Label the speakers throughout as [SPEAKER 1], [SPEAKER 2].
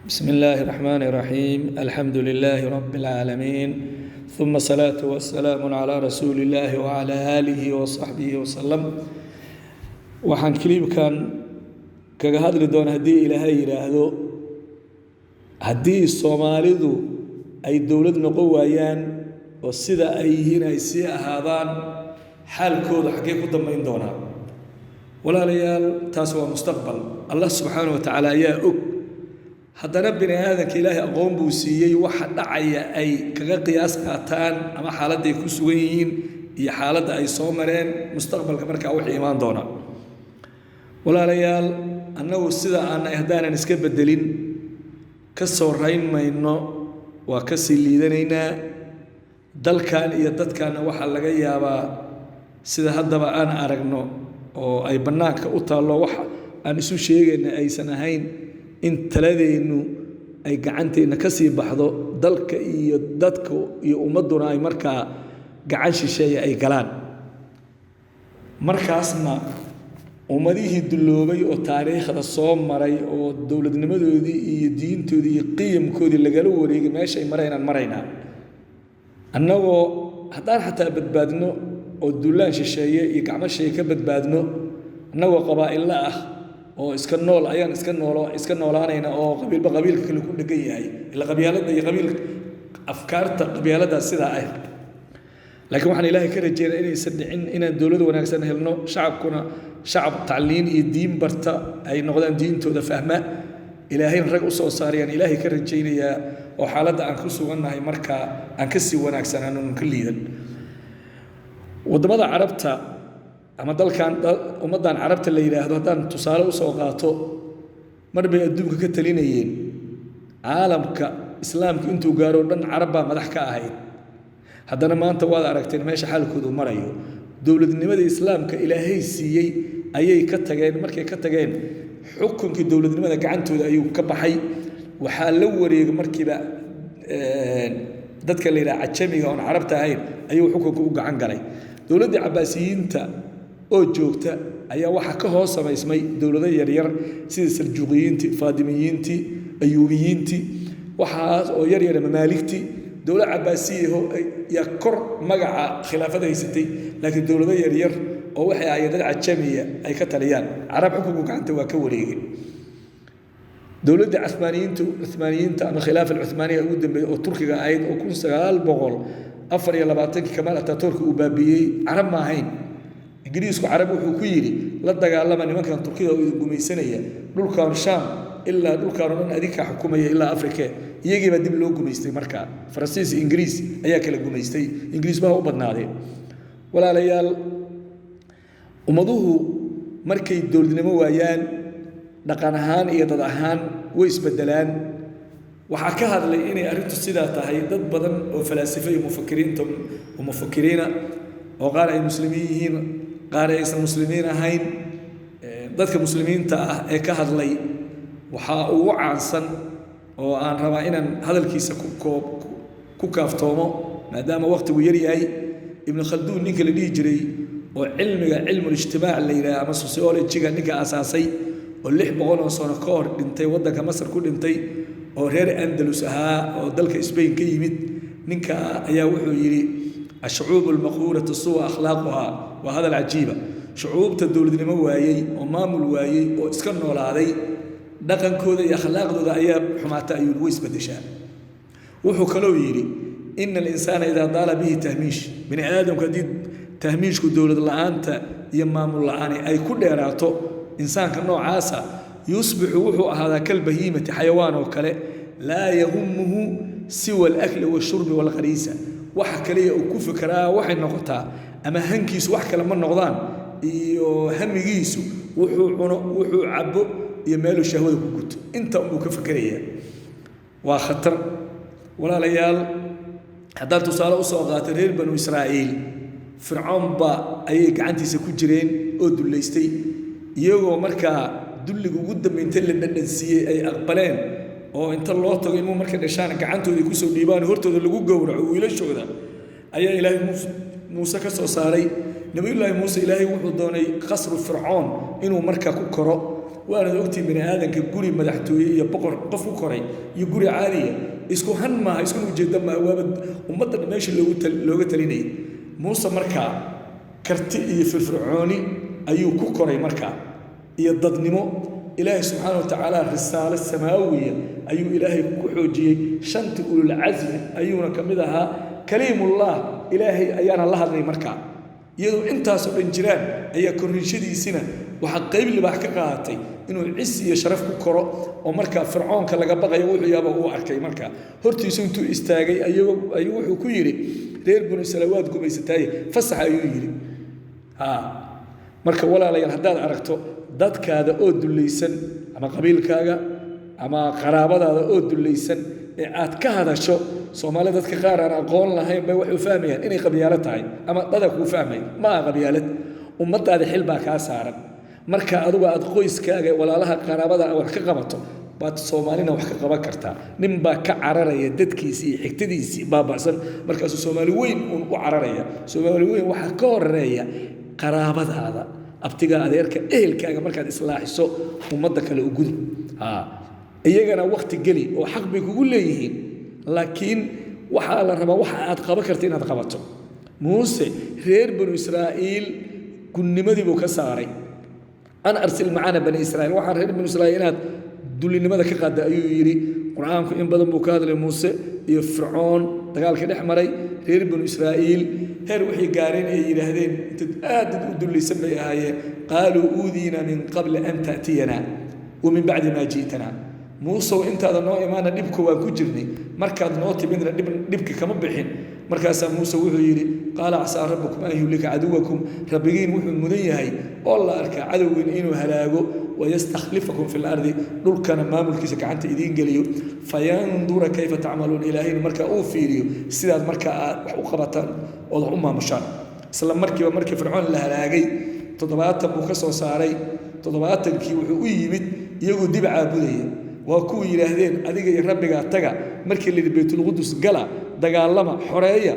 [SPEAKER 1] بسم الله الرحمن الرحيم، الحمد لله رب العالمين، ثم الصلاة والسلام على رسول الله وعلى آله وصحبه وسلم. Waxaan clipkan kaga hadli doona, haddii Ilaahay yidhaahdo, haddii Soomaalidu ay dowlad noqon waayaan oo sida ay yihiin ay sii ahaadaan, xaalkooda xaggee ku dambayn doonaa? Walaalayaal, taas waa mustaqbal. Allah subxaana wa tacaala ayaa og. Haddana bini aadanka Ilaahay aqoon buu siiyey, waxa dhacaya ay kaga qiyaas qaataan ama xaaladda ay ku sugan yihiin iyo xaaladda ay soo mareen, mustaqbalka markaa wixii imaan doona. Walaalayaal, annagu sida aanay haddaanan iska bedelin ka soo rayn mayno, waa ka sii liidanaynaa. Dalkan iyo dadkanna waxaa laga yaabaa, sida haddaba aan aragno oo ay bannaanka u taallo, wax aan isu sheegayna aysan ahayn, in taladeennu ay gacanteenna ka sii baxdo, dalka iyo dadka iyo ummadduna ay markaa gacan shisheeya ay galaan. Markaasna ummadihii dulloobay oo taariikhda soo maray oo dowladnimadoodii iyo diintoodii iyo qiyamkoodii lagala wareegay meeshay maraynaan maraynaa. Annagoo haddaan xataa badbaadno oo dullaan shisheeye iyo gacmo shisheeye ka badbaadno, annagoo qabaa'ilo ah oo iska nool ayaan iska noolo iska noolaanayna, oo qabiilba qabiilka kale ku dhegan yahay, ila qabyaaladda iyo qabiil afkaarta qabyaaladaas sidaa ah. Laakiin waxaan Ilaahay ka rajeynaa inaysan dhicin, inaan dowlad wanaagsan helno, shacabkuna shacab tacliin iyo diin barta ay noqdaan, diintooda fahma, Ilaahayna rag u soo saarayaan Ilaahay ka rajaynayaa, oo xaaladda aan ku sugannahay markaa aan ka sii wanaagsanaan oon ka liidan. Waddamada Carabta ama dalkan ummaddan Carabta la yidhaahdo haddaan tusaale usoo qaato, mar bay adduunka ka talinayeen. Caalamka Islaamka intuu gaaro dhan Carab baa madax ka ahayd. Haddana maanta waad aragteen meesha xaalkoodu marayo. Dowladnimada Islaamka Ilaahay siiyey ayay ka tageen. Markay ka tageen, xukunkii dowladnimada gacantooda ayuu ka baxay. Waxaa la wareegay markiiba dadka la yidhaha cajamiga oon Carabta ahayn ayuu xukunka u gacan galay. Dowladdii Cabaasiyiinta oo joogta ayaa waxaa ka hoos samaysmay dowlado yaryar, sida Saljuuqiyiintii, Faadimiyiintii, Ayuubiyiintii, waxaas oo yaryara, Mamaaligtii. Dowlad Cabaasiyaho yaa kor magaca khilaafada haysatay, laakiin dowlado yaryar oo waxay ahaayeen dad cajamiya ay ka taliyaan. Carab xukunku gacanta waa ka wareegay. Dowladda Cumaaniyiintu, Cumaaniyiinta ama Khilaafa Alcumaaniya ugu dambeeyey oo Turkiga ahayd, oo 1924-kii Kamaal Ataturk uu baabiiyey, Carab ma ahayn. Ingiriisku Carab wuxuu ku yidhi: "La dagaalama nimankan Turkida oo idin gumaysanaya, dhulkan Shaam ilaa dhulkaan oo dhan adinkaa xukumaya, ilaa Afrike." Iyagii baa dib loo gumaystay. Markaa Faransiis iyo Ingiriis ayaa kala gumaystay, Ingiriis baa u badnaadeen. Walaalayaal, ummaduhu markay dowladnimo waayaan, dhaqan ahaan iyo dad ahaan way isbedelaan. Waxaa ka hadlay inay arrintu sidaa tahay dad badan oo falaasifo iyo mufakiriinta oo mufakiriina, oo qaar ay Muslimiin yihiin, qaar aysan Muslimiin ahayn. Dadka Muslimiinta ah ee ka hadlay waxaa ugu caansan oo aan rabaa inaan hadalkiisa ku koob ku kaaftoomo, maadaama waqtigu yar yahay, Ibnu Khalduun ninka la dhihi jiray, oo cilmiga cilmulijtimaac la yidhaha ama sociologyga ninka aasaasay, oo 600 oo sano ka hor dhintay, waddanka Masar ku dhintay, oo reer Andalus ahaa oo dalka Spain ka yimid. Ninka ayaa wuxuu yidhi: "الشعوب المقهورة تسوء أخلاقها." Waa hadal cajiiba. Shucuubta dowladnimo waayey oo maamul waayey oo iska noolaaday, dhaqankooda iyo akhlaaqdooda ayaa xumaata, ayuu way isbedeshaa. Wuxuu kaloo yidhi: "إن الإنسان إذا طال به التهميش." Bini aadamku haddii tahmiishku, dowlad la'aanta iyo maamul la'aani ay ku dheeraato, insaanka noocaasa يصبح wuxuu ahaadaa كالبهيمة, xayawaan oo kale, لا يهمه سوى الأكل والشرب والغريزة. Waxa kaliya uu ku fikiraa waxay noqotaa, ama hankiisu wax kale ma noqdaan iyo hamigiisu, wuxuu cuno, wuxuu cabo iyo meeluu shahwada ku guto, inta unbuu ka fikerayaa. Waa khatar. Walaalayaal, haddaan tusaale usoo qaatay reer Banu Israa'iil, Fircoon ba ayay gacantiisa ku jireen oo dullaystay. Iyagoo markaa dulliga ugu dambeynta la dhadhansiiyey ay aqbaleen, oo inta loo tago ilmuhu markay dhashaan gacantoodii kusoo dhiibaan, hortooda lagu gowraco wiilashooda, ayaa Ilaahay Muuse ka soo saaray. Nabiyullaahi Muuse, Ilaahay wuxuu doonay qasru Fircoon inuu markaa ku koro. Waanad ogtihiin bani aadanka guri madaxtooye iyo boqor qof ku koray iyo guri caadiya isku han maaha, iskuna ujeedda maaha. Waaba ummadda meesha looga talinayay. Muuse markaa karti iyo firfircooni ayuu ku koray markaa iyo dadnimo. Ilaahay subxaana wa tacaala risaalo samaawiya ayuu Ilaahay ku xoojiyey. Shanta ululcasmi ayuuna ka mid ahaa. Kaliimullah Ilaahay ayaana la hadlay. Markaa iyadoo intaasoo dhan jiraan ayaa korriinshadiisina waxaa qayb libaax ka qaadatay inuu cis iyo sharaf ku koro, oo markaa Fircoonka laga baqayo wuxuu yaaba uu arkay. Markaa hortiisu intuu istaagay ayuu wuxuu ku yidhi: reer Banu Israiil waad gumaysataaye, fasax, ayuu yidhi. Marka walaalayaal, haddaad aragto dadkaada oo dullaysan ama qabiilkaaga ama qaraabadaada oo dullaysan ee aad ka hadasho, Soomaalida dadka qaar aan aqoon lahayn bay waxay u fahmayaan inay qabyaalo tahay ama dada kuu fahmay. Ma aha qabyaalad, ummaddaada xil baa kaa saaran. Marka adugu aad qoyskaaga, walaalaha, qaraabada wax ka qabato baad Soomaalina wax ka qaban kartaa. Nin baa ka cararaya dadkiisii iyo xigtadiisii baaba'san, markaasuu Soomaali weyn uun u cararaya. Soomaali weyn waxaa ka horeeya qaraabadaada, abtiga, adeerka, ehelkaaga. Markaad islaaxiso ummadda kale u gudub. Iyagana wakti geli oo xaq bay kugu leeyihiin, laakiin waxaa la rabaa waxa aad qaban karta inaad qabato. Muuse reer Banu Israa'iil gunnimadii buu ka saaray. An arsil macana bani Israiil, waxaan reer Banu Israiil inaad dullinimada ka qaadda, ayuu yidhi. Qur-aanku in badan buu ka hadlay Muuse iyo Fircoon dagaalka dhex maray. Reer Banu Israa'iil heer waxay gaareen ay yidhaahdeen, intad aad dad u dullaysan bay ahaayeen: qaaluu uudiina min qabli an ta'tiyana wa min bacdi maa ji'tana. Muusow, intaada noo imaana dhibka waan ku jirnay, markaad noo timidna dhibka kama bixin. Markaasaa Muuse wuxuu yidhi: qaala casaa rabbukum an yuhlika caduwakum, rabbigiin wuxuu mudan yahay oo la arkaa cadowgiin inuu halaago, wayastakhlifakum fi lardi, dhulkana maamulkiisa gacanta idiin geliyo, fayandura kayfa tacmaluun, Ilaahayna markaa uu fiiriyo sidaad markaa aad wax u qabataan ood wax u maamushaan. Isla markiiba markii Fircoon la halaagay, 70 buu ka soo saaray. 70kii wuxuu u yimid iyagoo dib caabudaya. Waa kuwa yidhaahdeen: adiga iyo rabbigaa taga. Markii la yidhi Baytulqudus gala, dagaalama, xoreeya,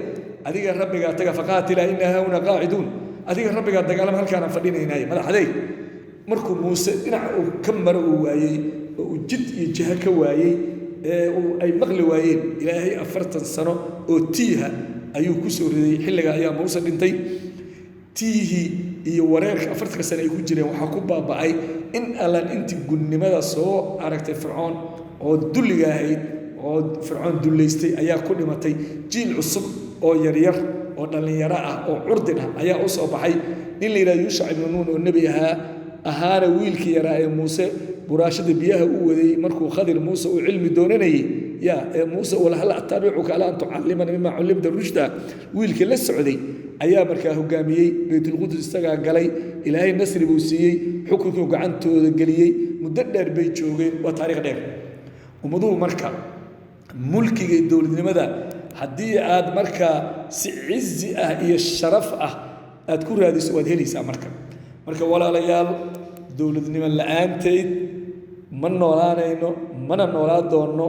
[SPEAKER 1] adiga rabbigaa taga, faqaatila inaa hauna qaaciduun, adiga rabbigaa dagaalama, halkaanaan fadhinaynaaye madaxday. Markuu Muuse dhinac uu ka maro uu waayey oo uu jid iyo jiha ka waayey ee uu ay maqli waayeen, Ilaahay 40 sano oo tiiha ayuu ku soo riday. Xilliga ayaa Muuse dhintay. Tiihii iyo wareerka 40ka sano ay ku jireen waxaa ku baaba'ay in allan intii gunnimada soo aragtay Fircoon oo dulliga ahayd oo Fircoon dullaystay ayaa ku dhimatay. Jiil cusub oo yaryar oo dhallinyaro ah oo curdin ah ayaa u soo baxay. Nin la yidhahdo Yuushac ibnu Nuun oo nebi ahaa, ahaana wiilkii yaraa ee Muuse buraashada biyaha u waday markuu Khadir Muuse uu cilmi doonanayay, ya ee Muuse uu hal attabicuka alaa an tucallimani mima cullimta rushda, wiilkii la socday ayaa markaa hogaamiyey. Baytulqudus isagaa galay, Ilaahay nasri buu siiyey, xukunkii gacantooda geliyey. Muddo dheer bay joogeen, waa taariikh dheer. Ummaduhu marka mulkiga iyo dowladnimada haddii aad markaa si cizi ah iyo sharaf ah aad ku raadiso, waad helaysaa. Marka walaalayaal, dowladnimo la-aanteyd ma noolaanayno, mana noolaa doonno.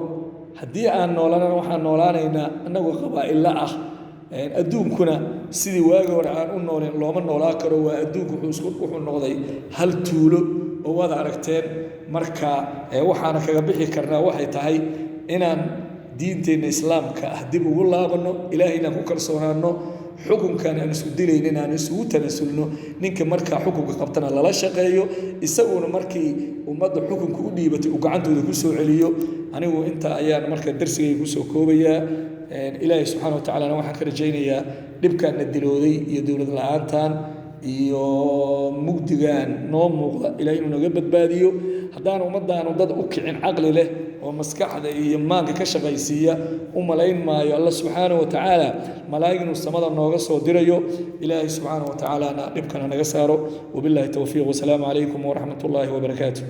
[SPEAKER 1] Haddii aan noolaanana, waxaan noolaanaynaa annagoo qabaa'ilo ah. Adduunkuna sidii waagi hore aan u nooleen looma noolaa karo. Waa adduunku wuxuu noqday hal tuulo oo waad aragteen. Marka waxaana kaga bixi karnaa waxay tahay inaan diinteenna Islaamka ah dib ugu laabanno, Ilaahay inaan ku kalsoonaanno, xukunkan aan isku dilaynin aan isugu tanasulno, ninka markaa xukunka qabtana lala shaqeeyo, isaguna markii ummadda xukunka u dhiibatay uu gacantooda ku soo celiyo. Anigu inta ayaan marka darsigayga kusoo koobayaa. Ilaahay subxaana wa tacalana waxaan ka rajaynayaa dhibkaan na dilooday iyo dowlad la-aantan iyo mugdigan noo muuqda Ilahay inuu naga badbaadiyo. Haddaan ummaddaanu dad u kicin caqli leh oo maskaxda iyo maanka ka shaqaysiiya, u malayn maayo Alla subxaana wa tacaala malaa'ig inuu samada nooga soo dirayo. Ilaahay subxaana wa tacaalana dhibkana naga saaro. Wabillahi towfiiq, wasalaamu calaykum waraxmat ullaahi wabarakaatu.